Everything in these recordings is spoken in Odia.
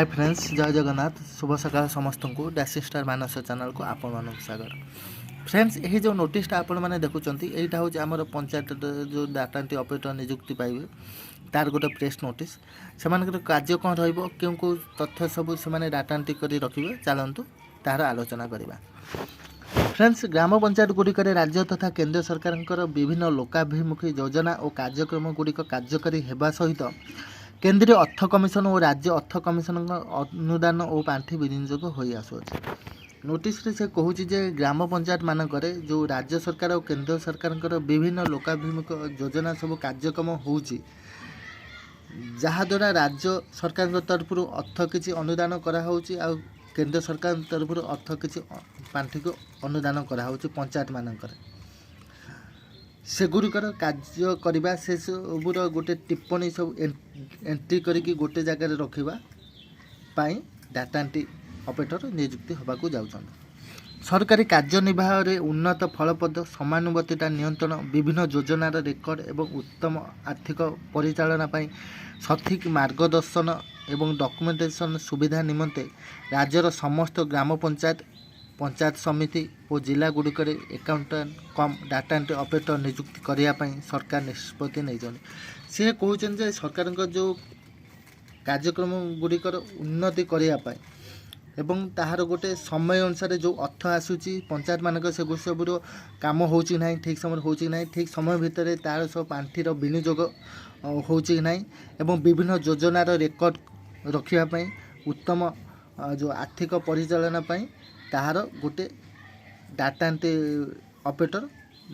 ହାଏ ଫ୍ରେଣ୍ଡସ୍, ଜୟ ଜଗନ୍ନାଥ। ଶୁଭ ସକାଳ ସମସ୍ତଙ୍କୁ। ଡ୍ୟାସିଂ ଷ୍ଟାର ମାନସ ଚ୍ୟାନେଲକୁ ଆପଣମାନଙ୍କୁ ସ୍ୱାଗତ। ଫ୍ରେଣ୍ଡସ୍, ଏହି ଯେଉଁ ନୋଟିସଟା ଆପଣମାନେ ଦେଖୁଛନ୍ତି, ଏଇଟା ହେଉଛି ଆମର ପଞ୍ଚାୟତ ଯେଉଁ ଡାଟା ଏଣ୍ଟ୍ରି ଅପରେଟର ନିଯୁକ୍ତି ପାଇବେ, ତାର ଗୋଟେ ପ୍ରେସ୍ ନୋଟିସ୍। ସେମାନଙ୍କର କାର୍ଯ୍ୟ କ'ଣ ରହିବ, କେଉଁ କେଉଁ ତଥ୍ୟ ସବୁ ସେମାନେ ଡାଟା ଏଣ୍ଟ୍ରି କରି ରଖିବେ, ଚାଲନ୍ତୁ ତାହାର ଆଲୋଚନା କରିବା। ଫ୍ରେଣ୍ଡସ୍, ଗ୍ରାମ ପଞ୍ଚାୟତ ଗୁଡ଼ିକରେ ରାଜ୍ୟ ତଥା କେନ୍ଦ୍ର ସରକାରଙ୍କର ବିଭିନ୍ନ ଲୋକାଭିମୁଖୀ ଯୋଜନା ଓ କାର୍ଯ୍ୟକ୍ରମ ଗୁଡ଼ିକ କାର୍ଯ୍ୟକାରୀ ହେବା ସହିତ କେନ୍ଦ୍ରୀୟ ଅର୍ଥ କମିଶନ ଓ ରାଜ୍ୟ ଅର୍ଥ କମିଶନଙ୍କ ଅନୁଦାନ ଓ ପାଣ୍ଠି ବିନିଯୋଗ ହୋଇ ଆସୁଅଛି। ନୋଟିସରେ ସେ କହୁଛି ଯେ ଗ୍ରାମ ପଞ୍ଚାୟତ ମାନଙ୍କରେ ଯେଉଁ ରାଜ୍ୟ ସରକାର ଓ କେନ୍ଦ୍ର ସରକାରଙ୍କର ବିଭିନ୍ନ ଲୋକାଭିମୁଖ ଯୋଜନା ସବୁ କାର୍ଯ୍ୟକ୍ରମ ହେଉଛି, ଯାହାଦ୍ୱାରା ରାଜ୍ୟ ସରକାରଙ୍କ ତରଫରୁ ଅର୍ଥ କିଛି ଅନୁଦାନ କରାହେଉଛି ଆଉ କେନ୍ଦ୍ର ସରକାରଙ୍କ ତରଫରୁ ଅର୍ଥ କିଛି ପାଣ୍ଠିକୁ ଅନୁଦାନ କରାହେଉଛି ପଞ୍ଚାୟତ ମାନଙ୍କରେ, ସେଗୁଡ଼ିକର କାର୍ଯ୍ୟ କରିବା, ସେସବୁର ଗୋଟେ ଟିପ୍ପଣୀ ସବୁ ଏଣ୍ଟ୍ରି କରିକି ଗୋଟେ ଜାଗାରେ ରଖିବା ପାଇଁ ଡାଟା ଏଣ୍ଟ୍ରି ଅପରେଟର ନିଯୁକ୍ତି ହେବାକୁ ଯାଉଛନ୍ତି। ସରକାରୀ କାର୍ଯ୍ୟନିର୍ବାହରେ ଉନ୍ନତ ଫଳପ୍ରଦ ସମୟାନୁବର୍ତ୍ତିତା ନିୟନ୍ତ୍ରଣ, ବିଭିନ୍ନ ଯୋଜନାର ରେକର୍ଡ଼ ଏବଂ ଉତ୍ତମ ଆର୍ଥିକ ପରିଚାଳନା ପାଇଁ ସଠିକ୍ ମାର୍ଗଦର୍ଶନ ଏବଂ ଡକୁମେଣ୍ଟେସନ୍ ସୁବିଧା ନିମନ୍ତେ ରାଜ୍ୟର ସମସ୍ତ ଗ୍ରାମ ପଞ୍ଚାୟତ, ପଞ୍ଚାୟତ ସମିତି ଓ ଜିଲ୍ଲାଗୁଡ଼ିକରେ ଆକାଉଣ୍ଟାଣ୍ଟ କମ୍ ଡାଟା ଏଣ୍ଟ୍ରି ଅପରେଟର ନିଯୁକ୍ତି କରିବା ପାଇଁ ସରକାର ନିଷ୍ପତ୍ତି ନେଇଛନ୍ତି। ସେ କହୁଛନ୍ତି ଯେ ସରକାରଙ୍କ ଯେଉଁ କାର୍ଯ୍ୟକ୍ରମ ଗୁଡ଼ିକର ଉନ୍ନତି କରିବା ପାଇଁ ଏବଂ ତାହାର ଗୋଟେ ସମୟ ଅନୁସାରେ ଯେଉଁ ଅର୍ଥ ଆସୁଛି ପଞ୍ଚାୟତମାନଙ୍କ, ସେଗୁଡ଼ା ସବୁର କାମ ହେଉଛି କି ନାହିଁ, ଠିକ୍ ସମୟରେ ହେଉଛି କି ନାହିଁ, ଠିକ୍ ସମୟ ଭିତରେ ତାର ସବୁ ପାଣ୍ଠିର ବିନିଯୋଗ ହେଉଛି କି ନାହିଁ ଏବଂ ବିଭିନ୍ନ ଯୋଜନାର ରେକର୍ଡ଼ ରଖିବା ପାଇଁ, ଉତ୍ତମ ଯେଉଁ ଆର୍ଥିକ ପରିଚାଳନା ପାଇଁ ତାହାର ଗୋଟେ ଡାଟା ଏଣ୍ଟ୍ରି ଅପରେଟର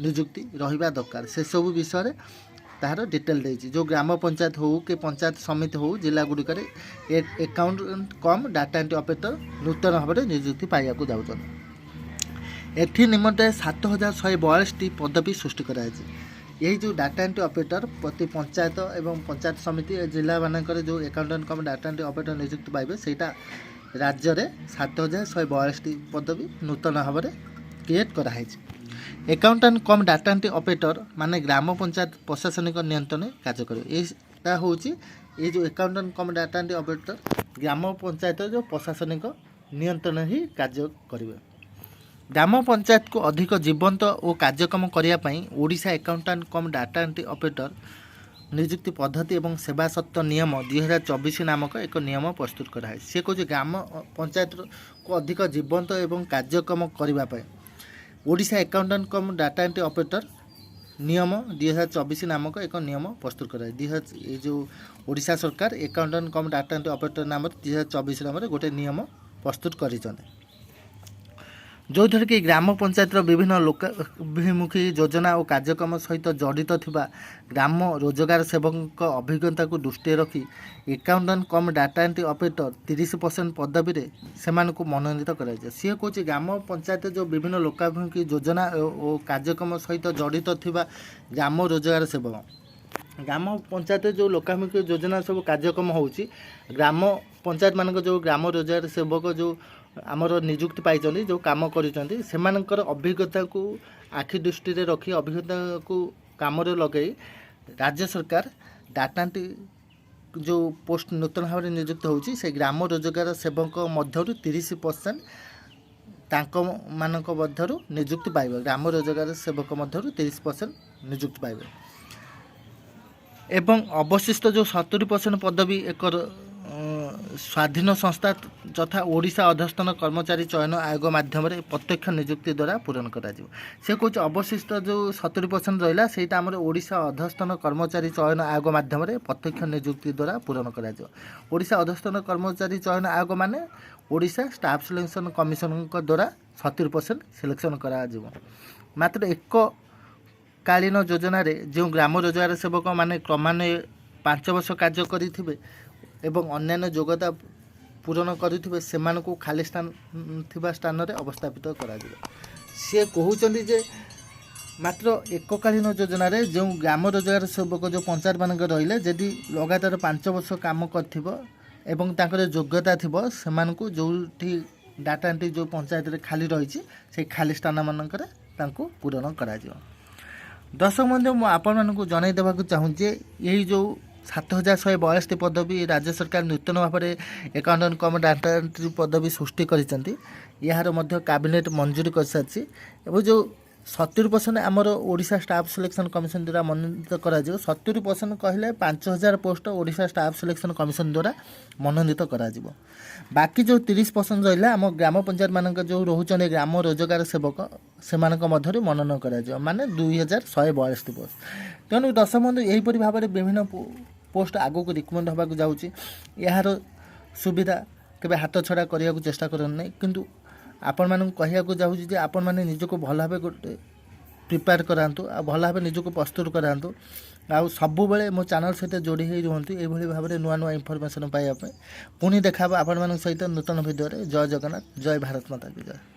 ନିଯୁକ୍ତି ରହିବା ଦରକାର। ସେସବୁ ବିଷୟରେ ତାହାର ଡିଟେଲ୍ ଦେଇଛି। ଯେଉଁ ଗ୍ରାମ ପଞ୍ଚାୟତ ହେଉ କି ପଞ୍ଚାୟତ ସମିତି ହେଉ, ଜିଲ୍ଲା ଗୁଡ଼ିକରେ ଆକାଉଣ୍ଟ କମ୍ ଡାଟା ଏଣ୍ଟ୍ରି ଅପରେଟର ନୂତନ ଭାବରେ ନିଯୁକ୍ତି ପାଇବାକୁ ଯାଉଛନ୍ତି। ଏଥି ନିମନ୍ତେ 7142ଟି ପଦବୀ ସୃଷ୍ଟି କରାଯାଇଛି। ଏହି ଯେଉଁ ଡାଟା ଏଣ୍ଟ୍ରି ଅପରେଟର ପ୍ରତି ପଞ୍ଚାୟତ ଏବଂ ପଞ୍ଚାୟତ ସମିତି, ଜିଲ୍ଲାମାନଙ୍କରେ ଯେଉଁ ଆକାଉଣ୍ଟାଣ୍ଟ କମ୍ ଡାଟା ଏଣ୍ଟ୍ରି ଅପରେଟର ନିଯୁକ୍ତି ପାଇବେ, ସେଇଟା ରାଜ୍ୟରେ 7142ଟି ପଦବୀ ନୂତନ ଭାବରେ କ୍ରିଏଟ୍ କରାହେଇଛି। ଆକାଉଣ୍ଟାଣ୍ଟ କମ୍ ଡାଟା ଏଣ୍ଟ୍ରି ଅପରେଟର ମାନେ ଗ୍ରାମ ପଞ୍ଚାୟତ ପ୍ରଶାସନିକ ନିୟନ୍ତ୍ରଣରେ କାର୍ଯ୍ୟ କରିବେ। ଏଇଟା ହେଉଛି ଏଇ ଯେଉଁ ଆକାଉଣ୍ଟାଣ୍ଟ କମ୍ ଡାଟା ଏଣ୍ଟ୍ରି ଅପରେଟର ଗ୍ରାମ ପଞ୍ଚାୟତ ଯେଉଁ ପ୍ରଶାସନିକ ନିୟନ୍ତ୍ରଣ ହିଁ କାର୍ଯ୍ୟ କରିବେ। ଗ୍ରାମ ପଞ୍ଚାୟତକୁ ଅଧିକ ଜୀବନ୍ତ ଓ କାର୍ଯ୍ୟକ୍ଷମ କରିବା ପାଇଁ ଓଡ଼ିଶା ଆକାଉଣ୍ଟାଣ୍ଟ କମ୍ ଡାଟା ଏଣ୍ଟ୍ରି ଅପରେଟର ନିଯୁକ୍ତି ପଦ୍ଧତି ଏବଂ ସେବା ସର୍ତ୍ତ ନିୟମ 2024 ନାମକ ଏକ ନିୟମ ପ୍ରସ୍ତୁତ କରାଯାଇଛି। ସେ କହୁଛି, ଗ୍ରାମ ପଞ୍ଚାୟତକୁ ଅଧିକ ଜୀବନ୍ତ ଏବଂ କାର୍ଯ୍ୟକ୍ଷମ କରିବା ପାଇଁ ଓଡ଼ିଶା ଆକାଉଣ୍ଟାଣ୍ଟ କମ୍ ଡାଟା ଏଣ୍ଟ୍ରି ଅପରେଟର ନିୟମ 2024 ନାମକ ଏକ ନିୟମ ପ୍ରସ୍ତୁତ କରାଯାଇଛି। 2000 ଏଇ ଯେଉଁ ଓଡ଼ିଶା ସରକାର ଆକାଉଣ୍ଟାଣ୍ଟ କମ୍ ଡାଟା ଏଣ୍ଟ୍ରି ଅପରେଟର ନାମରେ 2024 ନାମରେ ଗୋଟେ ନିୟମ ପ୍ରସ୍ତୁତ କରିଛନ୍ତି, ଯେଉଁଥିରେ କି ଗ୍ରାମ ପଞ୍ଚାୟତର ବିଭିନ୍ନ ଲୋକାଭିମୁଖୀ ଯୋଜନା ଓ କାର୍ଯ୍ୟକ୍ରମ ସହିତ ଜଡ଼ିତ ଥିବା ଗ୍ରାମ ରୋଜଗାର ସେବକଙ୍କ ଅଭିଜ୍ଞତାକୁ ଦୃଷ୍ଟିରେ ରଖି ଆକାଉଣ୍ଟାଣ୍ଟ କମ୍ ଡାଟା ଏଣ୍ଟ୍ରି ଅପରେଟର 30% ପଦବୀରେ ସେମାନଙ୍କୁ ମନୋନୀତ କରାଯିବ। ସିଏ କହୁଛି, ଗ୍ରାମ ପଞ୍ଚାୟତ ଯେଉଁ ବିଭିନ୍ନ ଲୋକାଭିମୁଖୀ ଯୋଜନା ଓ କାର୍ଯ୍ୟକ୍ରମ ସହିତ ଜଡ଼ିତ ଥିବା ଗ୍ରାମ ରୋଜଗାର ସେବକ, ଗ୍ରାମ ପଞ୍ଚାୟତ ଯେଉଁ ଲୋକାଭିମୁଖୀ ଯୋଜନା ସବୁ କାର୍ଯ୍ୟକ୍ରମ ହେଉଛି, ଗ୍ରାମ ପଞ୍ଚାୟତମାନଙ୍କ ଯେଉଁ ଗ୍ରାମ ରୋଜଗାର ସେବକ ଯେଉଁ ଆମର ନିଯୁକ୍ତି ପାଇଛନ୍ତି, ଯେଉଁ କାମ କରୁଛନ୍ତି, ସେମାନଙ୍କର ଅଭିଜ୍ଞତାକୁ ଆଖି ଦୃଷ୍ଟିରେ ରଖି, ଅଭିଜ୍ଞତାକୁ କାମରେ ଲଗାଇ ରାଜ୍ୟ ସରକାର ଡାଟା ଏଣ୍ଟ୍ରି ଯେଉଁ ପୋଷ୍ଟ ନୂତନ ଭାବରେ ନିଯୁକ୍ତି ହେଉଛି, ସେ ଗ୍ରାମ ରୋଜଗାର ସେବକ ମଧ୍ୟରୁ 30% ତାଙ୍କ ମାନଙ୍କ ମଧ୍ୟରୁ ନିଯୁକ୍ତି ପାଇବେ। ଗ୍ରାମ ରୋଜଗାର ସେବକ ମଧ୍ୟରୁ 30% ନିଯୁକ୍ତି ପାଇବେ ଏବଂ ଅବଶିଷ୍ଟ ଯେଉଁ 70% ପଦବୀ ଏକ ସ୍ୱାଧୀନ ସଂସ୍ଥା ଯଥା ଓଡ଼ିଶା ଅଧସ୍ତନ କର୍ମଚାରୀ ଚୟନ ଆୟୋଗ ମାଧ୍ୟମରେ ପ୍ରତ୍ୟକ୍ଷ ନିଯୁକ୍ତି ଦ୍ୱାରା ପୂରଣ କରାଯିବ। ସେ କହୁଛି, ଅବଶିଷ୍ଟ ଯେଉଁ 70% ରହିଲା, ସେଇଟା ଆମର ଓଡ଼ିଶା ଅଧସ୍ତନ କର୍ମଚାରୀ ଚୟନ ଆୟୋଗ ମାଧ୍ୟମରେ ପ୍ରତ୍ୟକ୍ଷ ନିଯୁକ୍ତି ଦ୍ୱାରା ପୂରଣ କରାଯିବ। ଓଡ଼ିଶା ଅଧସ୍ତନ କର୍ମଚାରୀ ଚୟନ ଆୟୋଗ ମାନେ ଓଡ଼ିଶା ଷ୍ଟାଫ୍ ସିଲେକ୍ସନ୍ କମିଶନଙ୍କ ଦ୍ୱାରା 70% ସିଲେକ୍ସନ୍ କରାଯିବ। ମାତ୍ର ଏକକାଳୀନ ଯୋଜନାରେ ଯେଉଁ ଗ୍ରାମ ରୋଜଗାର ସେବକମାନେ କ୍ରମାନ୍ୱୟରେ 5 ବର୍ଷ କାର୍ଯ୍ୟ କରିଥିବେ ଏବଂ ଅନ୍ୟାନ୍ୟ ଯୋଗ୍ୟତା ପୂରଣ କରିଥିବେ, ସେମାନଙ୍କୁ ଖାଲି ସ୍ଥାନ ଥିବା ସ୍ଥାନରେ ଅବସ୍ଥାପିତ କରାଯିବ। ସିଏ କହୁଛନ୍ତି ଯେ ମାତ୍ର ଏକକାଳୀନ ଯୋଜନାରେ ଯେଉଁ ଗ୍ରାମ ରୋଜଗାର ସେବକ ଯେଉଁ ପଞ୍ଚାୟତମାନଙ୍କର ରହିଲେ, ଯଦି ଲଗାତାର 5 ବର୍ଷ କାମ କରିଥିବ ଏବଂ ତାଙ୍କର ଯୋଗ୍ୟତା ଥିବ, ସେମାନଙ୍କୁ ଯେଉଁଠି ଡାଟା ଏଣ୍ଟ୍ରି ଯେଉଁ ପଞ୍ଚାୟତରେ ଖାଲି ରହିଛି, ସେଇ ଖାଲି ସ୍ଥାନମାନଙ୍କରେ ତାଙ୍କୁ ପୂରଣ କରାଯିବ। ଦର୍ଶକ ବନ୍ଧୁ, ମୁଁ ଆପଣମାନଙ୍କୁ ଜଣାଇ ଦେବାକୁ ଚାହୁଁଛି ଯେ ଏଇ ଯେଉଁ 7142ଟି ପଦବୀ ରାଜ୍ୟ ସରକାର ନୂତନ ଭାବରେ ଆକାଉଣ୍ଟାଣ୍ଟ କମ୍ ଡାଟା ଏଣ୍ଟ୍ରି ପଦବୀ ସୃଷ୍ଟି କରିଛନ୍ତି। ଏହାର ମଧ୍ୟ କ୍ୟାବିନେଟ୍ ମଞ୍ଜୁରୀ କରିସାରିଛି ଏବଂ ଯେଉଁ 70% ଆମର ଓଡ଼ିଶା ଷ୍ଟାଫ୍ ସିଲେକ୍ସନ୍ କମିଶନ ଦ୍ୱାରା ମନୋନୀତ କରାଯିବ। 70% କହିଲେ 5000 post Odisha staff selection commission ଦ୍ୱାରା ମନୋନୀତ କରାଯିବ। ବାକି ଯେଉଁ 30% ରହିଲା, ଆମ ଗ୍ରାମ ପଞ୍ଚାୟତମାନଙ୍କ ଯେଉଁ ରହୁଛନ୍ତି ଗ୍ରାମ ରୋଜଗାର ସେବକ, ସେମାନଙ୍କ ମଧ୍ୟରୁ ମନୋନୟନ କରାଯିବ, ମାନେ 2142ଟି ପୋଷ୍ଟ। ତେଣୁ ଦର୍ଶକ ବନ୍ଧୁ, ଏହିପରି ଭାବରେ ବିଭିନ୍ନ ପୋଷ୍ଟ ଆଗକୁ ରିକ୍ରୁଟମେଣ୍ଟ ହେବାକୁ ଯାଉଛି। ଏହାର ସୁବିଧା କେବେ ହାତ ଛଡ଼ା କରିବାକୁ ଚେଷ୍ଟା କରନ୍ତୁ ନାହିଁ। କିନ୍ତୁ ଆପଣମାନଙ୍କୁ କହିବାକୁ ଯାଉଛି ଯେ ଆପଣମାନେ ନିଜକୁ ଭଲ ଭାବେ ଗୋଟେ ପ୍ରିପେୟାର କରାନ୍ତୁ ଆଉ ଭଲ ଭାବେ ନିଜକୁ ପ୍ରସ୍ତୁତ କରାନ୍ତୁ ଆଉ ସବୁବେଳେ ମୋ ଚ୍ୟାନେଲ୍ ସହିତ ଯୋଡ଼ି ହେଇ ରୁହନ୍ତୁ ଏଇଭଳି ଭାବରେ ନୂଆ ନୂଆ ଇନଫର୍ମେସନ୍ ପାଇବା ପାଇଁ। ପୁଣି ଦେଖା ହେବ ଆପଣମାନଙ୍କ ସହିତ ନୂତନ ଭିଡ଼ିଓରେ। ଜୟ ଜଗନ୍ନାଥ, ଜୟ ଭାରତ ମାତା କି ଜୟ।